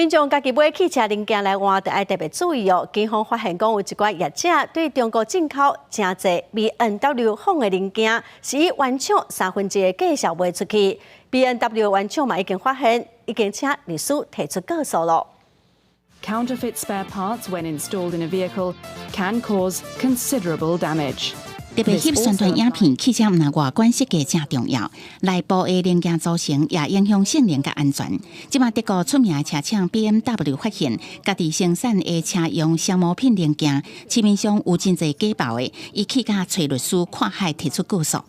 民眾家己買汽車零件來換，就愛特別注意哦。警方發現講有一寡業者對中國進口誠濟 BMW 仿的零件，是以原廠三分之一的價數賣出去。BMW 原廠嘛已經發現，已經請律師提出告訴囉。 Counterfeit spare parts, when installed in a vehicle, can cause considerable damage. 特別翕宣傳影片，汽車毋但外觀設計誠重要，內部的零件組成也影響性能佮安全。這馬德國出名的車廠 BMW 發現，家己生產的車用消磨品零件，市面上有真濟假冒的，伊去共揣律師跨海提出告訴。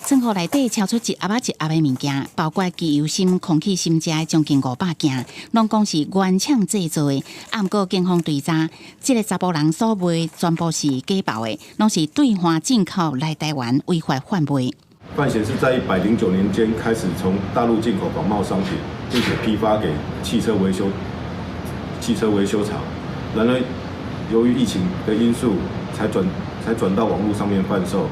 倉庫內底抄出一盒仔一盒的物件，包括機油芯、空氣芯遮將近500件，攏講是原廠製造的。啊，毋過警方追查，這个查埔人所賣全部是假冒的，攏是對岸進口來台灣違法販賣。范閒是在109年間開始從大陸進口仿冒商品，並且批發給汽車維修廠。然而，由於疫情的因素，才轉到網絡上面販售。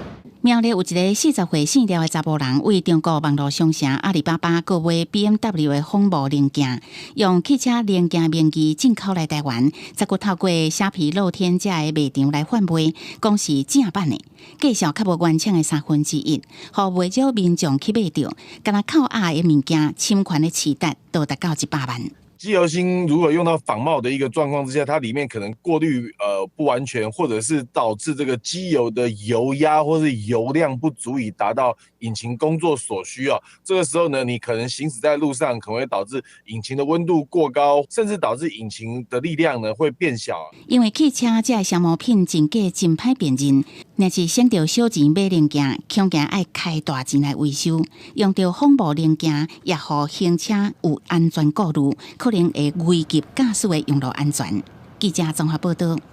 苗栗有一个40歲姓廖的查埔人，為中國網路商城阿里巴巴購買 BMW 的仿冒零件，用汽車零件名義進口來台灣，再閣透過蝦皮樂天遮的賣場來販賣，講是正版的，價數較無原廠的三分之一，予袂少民眾去買著，干焦扣壓的物件，侵權的市值都達到100萬。機油芯如果用到仿冒的一個狀況之下，它裡面可能過濾不完全，或者是導致這個機油的油壓或是油量不足以達到引擎工作所需哦。這個時候呢，你可能行駛在路上，可能會導致引擎的溫度過高，甚至導致引擎的力量呢會變小。因為汽車這個消耗品真假真歹辨認，若是省著小錢買零件，恐驚愛開大錢來維修，用著仿冒零件，也予行車有安全顧慮，可能會危及駕駛的用路安全。記者綜合報道。